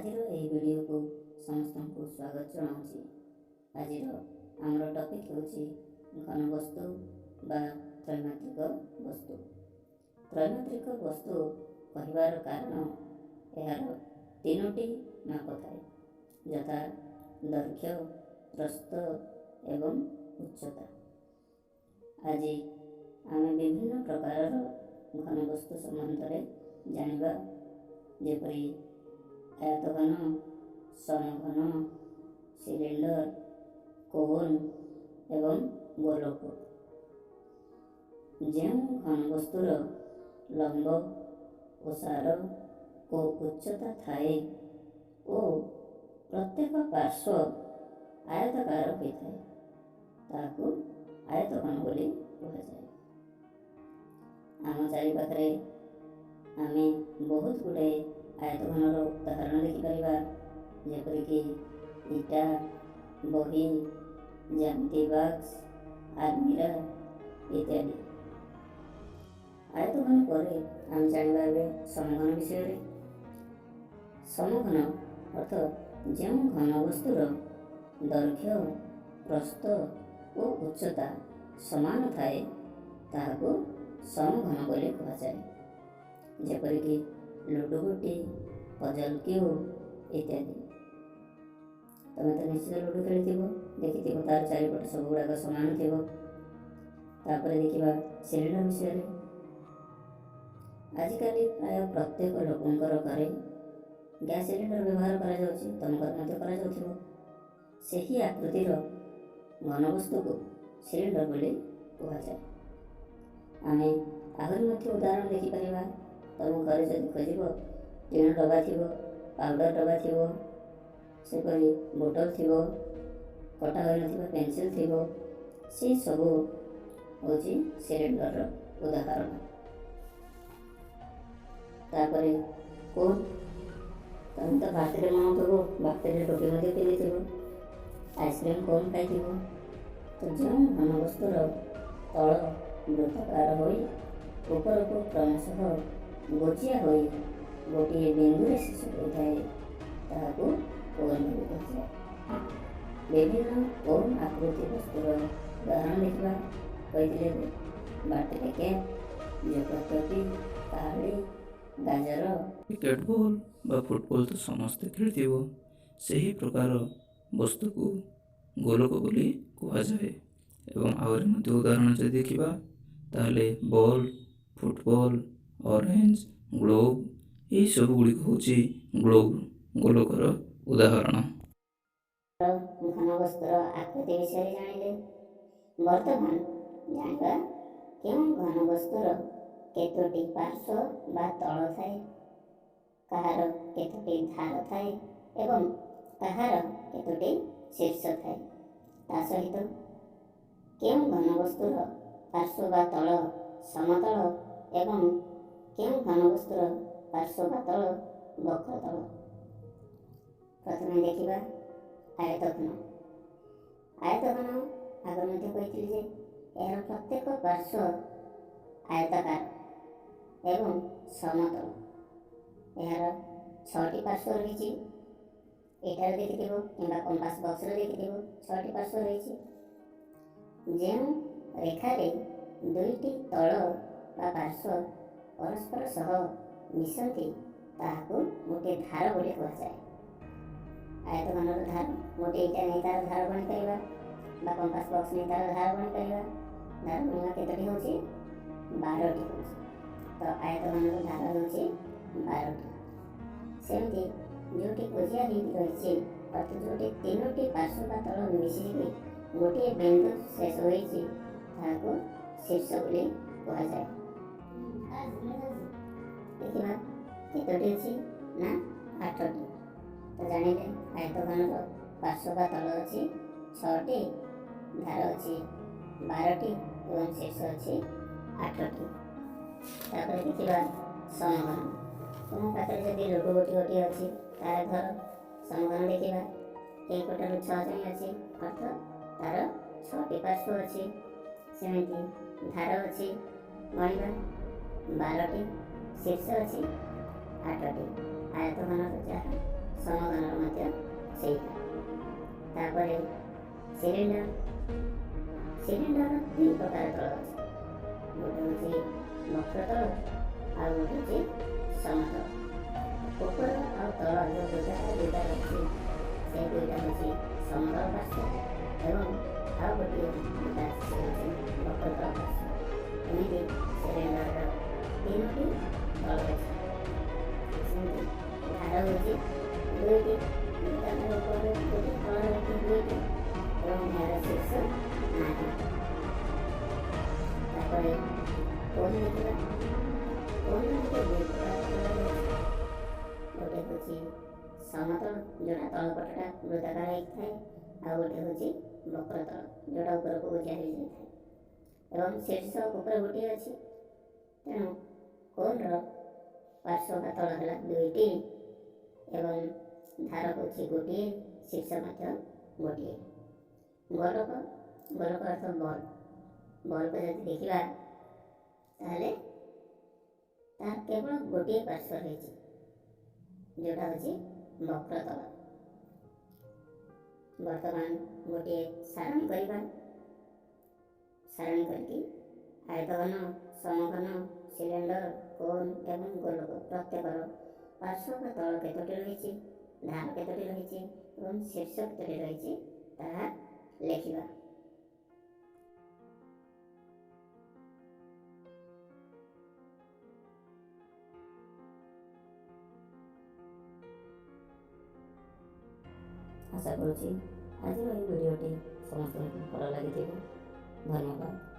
ଆଜିର ଏହି ଭିଡ଼ିଓକୁ ସମସ୍ତଙ୍କୁ ସ୍ୱାଗତ ଜଣାଉଛି। ଆଜିର ଆମର ଟପିକ୍ ହେଉଛି ଘନବସ୍ତୁ ବା ତ୍ରୈମାତ୍ରିକ ବସ୍ତୁ। ତ୍ରୈମାତ୍ରିକ ବସ୍ତୁ କହିବାର କାରଣ ଏହାର ତିନୋଟି ମାପ ଥାଏ, ଯଥା ଦୈର୍ଘ୍ୟ, ପ୍ରସ୍ଥ ଏବଂ ଉଚ୍ଚତା। ଆଜି ଆମେ ବିଭିନ୍ନ ପ୍ରକାରର ଘନବସ୍ତୁ ସମ୍ବନ୍ଧରେ ଜାଣିବା, ଯେପରି ଆୟତଘନ, ସମଘନ, ସିଲିଣ୍ଡର, କୋନ୍ ଏବଂ ଗୋଲକ। ଯେଉଁ ଘନବସ୍ତୁର ଲମ୍ବ, ଓସାର ଓ ଉଚ୍ଚତା ଥାଏ ଓ ପ୍ରତ୍ୟେକ ପାର୍ଶ୍ୱ ଆୟତାକାର ହୋଇଥାଏ, ତାହାକୁ ଆୟତଘନ ବୋଲି କୁହାଯାଏ। ଆମ ଚାରିପାଖରେ ଆମେ ବହୁତ ଗୁଡ଼ିଏ ଆୟତଘନର ଉଦାହରଣ ଦେଖିପାରିବା, ଯେପରିକି ଇଟା, ବହି, ଜ୍ୟାମିତି ବାକ୍ସ, ଆଲମିରା ଇତ୍ୟାଦି। ଆୟତଘନ ପରେ ଆମେ ଜାଣିବା ଏବେ ସମଘନ ବିଷୟରେ। ସମଘନ ଅର୍ଥ ଯେଉଁ ଘନ ବସ୍ତୁର ଦୈର୍ଘ୍ୟ, ପ୍ରସ୍ଥ ଓ ଉଚ୍ଚତା ସମାନ ଥାଏ, ତାହାକୁ ସମଘନ ବୋଲି କୁହାଯାଏ, ଯେପରିକି ଲୁଡୁ ଗୋଟି, ପଜଲ କ୍ୟୁବ୍ ଇତ୍ୟାଦି। ତମେ ତ ନିଶ୍ଚିତ ଲୁଡୁ ଖେଳିଥିବ, ଦେଖିଥିବ ତାର ଚାରିପଟ ସବୁଗୁଡ଼ାକ ସମାନ ଥିବ। ତାପରେ ଦେଖିବା ସିଲିଣ୍ଡର ବିଷୟରେ। ଆଜିକାଲି ପ୍ରାୟ ପ୍ରତ୍ୟେକ ଲୋକଙ୍କର ଘରେ ଗ୍ୟାସ୍ ସିଲିଣ୍ଡର ବ୍ୟବହାର କରାଯାଉଛି, ତମ ଘରେ ମଧ୍ୟ କରାଯାଉଥିବ। ସେହି ଆକୃତିର ଘନବସ୍ତୁକୁ ସିଲିଣ୍ଡର ବୋଲି କୁହାଯାଏ। ଆମେ ଆହୁରି ମଧ୍ୟ ଉଦାହରଣ ଦେଖିପାରିବା। ତମ ଘରେ ଯଦି ଖୋଜିବ, ଟିଣ ଡବା ଥିବ, ପାଉଡ଼ର ଡବା ଥିବ, ସେପରି ବୋଟଲ ଥିବ, କଟା ହୋଇନଥିବା ପେନସିଲ୍ ଥିବ, ସେ ସବୁ ହେଉଛି ସିଲିଣ୍ଡରର ଉଦାହରଣ। ତାପରେ କୋନ୍। ତମେ ତ ବାର୍ଥଡେ ମନାଉଥିବ, ବାର୍ଥଡେ ଟୋପି ମଧ୍ୟ ପିନ୍ଧିଥିବ, ଆଇସ୍କ୍ରିମ୍ କୋନ୍ ଖାଇଥିବ। ତ ଯେଉଁ ଘନବସ୍ତୁର ତଳ ବୃତ୍ତାକାର ହୋଇ ଉପରକୁ କ୍ରମଶଃ ଗୋଜିଆ ହୋଇ ଗୋଟିଏ ବିନ୍ଦୁରେ ଶେଷ ହୋଇଥାଏ, ତାହାକୁ କୋନ୍ ବୋଲି କୁହାଯାଏ। ବିଭିନ୍ନ କୋନ୍ ଆକୃତି ବସ୍ତୁର ଉଦାହରଣ ଦେଖିବା। କହିଥିଲେ ବାର୍ଥଡେ କେକ୍, ଯୋଗ ଟୋପି, କାହାଳି, ଗାଜର। କ୍ରିକେଟ ବଲ୍ ବା ଫୁଟବଲ୍ ତ ସମସ୍ତେ ଖେଳିଥିବ, ସେହି ପ୍ରକାର ବସ୍ତୁକୁ ଗୋଲକ ବୋଲି କୁହାଯାଏ। ଏବଂ ଆହୁରି ମଧ୍ୟ ଉଦାହରଣ ଯଦି ଦେଖିବା, ତାହେଲେ ବଲ୍, ଫୁଟବଲ୍, ଅରେଞ୍ଜ, ଗ୍ଲୋବ୍, ଏହିସବୁ ଗୁଡ଼ିକ ହେଉଛି ଗ୍ଲୋବ୍ ଗୋଲକର ଉଦାହରଣ। ଘନବସ୍ତୁର ଆକୃତି ବିଷୟରେ ଜାଣିଲେ। ବର୍ତ୍ତମାନ ଜାଣିବା କେଉଁ ଘନବସ୍ତୁର କେତୋଟି ପାର୍ଶ୍ୱ ବା ତଳ ଥାଏ, କାହାର କେତୋଟି ଧାର ଥାଏ ଏବଂ କାହାର କେତୋଟି ଶୀର୍ଷ ଥାଏ। ତା ସହିତ କେଉଁ ଘନବସ୍ତୁର ପାର୍ଶ୍ୱ ବା ତଳ ସମତଳ ଏବଂ କେଉଁ ଘନବସ୍ତୁର ପାର୍ଶ୍ୱ ବା ତଳ ବକ୍ରତଳ। ପ୍ରଥମେ ଦେଖିବା ଆୟତଘନ। ଆୟତଘନ ଆଗରୁ ମଧ୍ୟ କହିଥିଲି ଯେ ଏହାର ପ୍ରତ୍ୟେକ ପାର୍ଶ୍ୱ ଆୟତାକାର ଏବଂ ସମତଳ। ଏହାର 6ଟି ପାର୍ଶ୍ୱ ରହିଛି। ଏଇଟାରେ ଦେଖିଥିବ କିମ୍ବା କମ୍ପାସ ବକ୍ସରେ ଦେଖିଥିବ, 6ଟି ପାର୍ଶ୍ୱ ରହିଛି। ଯେଉଁ ରେଖାରେ ଦୁଇଟି ତଳ ବା ପାର୍ଶ୍ୱ ପରସ୍ପର ସହ ମିଶନ୍ତି, ତାହାକୁ ଗୋଟିଏ ଧାର ବୋଲି କୁହାଯାଏ। ଆୟତଘନର ଧାର ଗୋଟିଏ ଇଟା ନେଇ ତାର ଧାର ଗଣିପାରିବା ବା କମ୍ପାସ ବକ୍ସ ନେଇ ତାର ଧାର ଗଣିପାରିବା। ଧାର ଗଣିବା କେତୋଟି ହେଉଛି? 12ଟି ହେଉଛି। ତ ଆୟତଘନର ଧାର ହେଉଛି 12ଟି। ସେମିତି ଯେଉଁଠି କୋଜିଆ ହେଇକି ରହିଛି, ଅର୍ଥାତ୍ ଯେଉଁଠି ତିନୋଟି ପାର୍ଶ୍ୱ ବା ତଳ ମିଶିକି ଗୋଟିଏ ବିନ୍ଦୁ ଶେଷ ହୋଇଛି, ତାହାକୁ ଶୀର୍ଷ ବୋଲି କୁହାଯାଏ। ଦେଖିବା କେତୋଟି ଅଛି ନା 8ଟି। ତ ଜାଣିଲେ ଆୟତଘନର ପାର୍ଶ୍ୱ ବା ତଳ ଅଛି 6ଟି, ଧାର ଅଛି 12ଟି ଏବଂ ଶୀର୍ଷ ଅଛି 8ଟି। ତାପରେ ଦେଖିବା ସମଘନ। ତୁମ ପାଖରେ ଯଦି ଲୁଡୁ ଗୋଟି ଗୋଟିଏ ଅଛି, ତାହେଲେ ଧର ସମଘନ ଦେଖିବା। 1ଠାରୁ 6 ଯାଏଁ ଅଛି, ଅର୍ଥ ତାର 6ଟି ପାର୍ଶ୍ୱ ଅଛି। ସେମିତି ଧାର ଅଛି, ଗଣିବା 12ଟି, ଶୀର୍ଷ ଅଛି 8ଟି। ଆୟତଘନର ଯାହା ସମଘନର ମଧ୍ୟ ସେଇଆ। ତାପରେ ସିଲିଣ୍ଡର। ସିଲିଣ୍ଡରର ଦୁଇ ପ୍ରକାର ତଳ ଅଛି, ଗୋଟେ ହେଉଛି ବକ୍ରତଳ ଆଉ ଗୋଟେ ହେଉଛି ସମତଳ। ଉପର ଆଉ ତଳ ଯେଉଁ ବୃତ୍ତାକାର ଦୁଇଟା ରହିଛି ସେ ଦୁଇଟା ହେଉଛି ସମତଳ ପାର୍ଶ୍ୱ ଏବଂ ଆଉ ଗୋଟିଏ ଦୁଇଟା ସେ ହେଉଛି ବକ୍ରତଳ ପାର୍ଶ୍ୱ। ଏମିତି ସିଲିଣ୍ଡରର ତିନୋଟି ତଳ ଅଛି। ସେମିତି ଧାର ହେଉଛି ଦୁଇଟି, ବୃତ୍ତାକାର ଉପରେ ଗୋଟିଏ, ତଳ ରହିଛି ଦୁଇଟି ଏବଂ ଏହାର ଶୀର୍ଷ ନାହିଁ। ତାପରେ କୋନ୍ ଦେଖିବା। କୋନ୍ର ମଧ୍ୟ ଦୁଇ ପ୍ରକାର ତଳ ରହିଛି। ଗୋଟେ ହେଉଛି ସମତଳ, ଯେଉଁଟା ତଳ ପଟଟା ବୃତ୍ତାକାର ହେଇଥାଏ, ଆଉ ଗୋଟେ ହେଉଛି ବକ୍ରତଳ, ଯେଉଁଟା ଉପରକୁ ଉଜା ହେଇଯାଇଥାଏ ଏବଂ ଶୀର୍ଷ ଉପରେ ଗୋଟିଏ ଅଛି। ତେଣୁ କୋନ୍ର ପାର୍ଶ୍ୱ ବା ତଳ ହେଲା ଦୁଇଟି ଏବଂ ଧାର ହେଉଛି ଗୋଟିଏ, ଶୀର୍ଷ ମଧ୍ୟ ଗୋଟିଏ। ଗୋଲକ, ଗୋଲକ ଅର୍ଥ ବଲ୍। ବଲ୍କୁ ଯଦି ଦେଖିବା ତାହେଲେ ତାର କେବଳ ଗୋଟିଏ ପାର୍ଶ୍ୱ ରହିଛି, ଯେଉଁଟା ହେଉଛି ବକ୍ରତଳ। ବର୍ତ୍ତମାନ ଗୋଟିଏ ସାରଣୀ କରିବା। ସାରଣୀ କରିକି ଆୟତଘନ, ସମଘନ, ସିଲିଣ୍ଡର, କୋନ୍ ଏବଂ ଗୋଲକ ପ୍ରତ୍ୟେକର ପାର୍ଶ୍ୱ ବା ତଳ କେତୋଟି ରହିଛି, ଧାର କେତୋଟି ରହିଛି ଏବଂ ଶୀର୍ଷ କେତୋଟି ରହିଛି ତାହା ଲେଖିବା। ଆଶା କରୁଛି ଆଜିର ଏହି ଭିଡ଼ିଓଟି ସମସ୍ତଙ୍କୁ ଭଲ ଲାଗିଥିବ। ଧନ୍ୟବାଦ।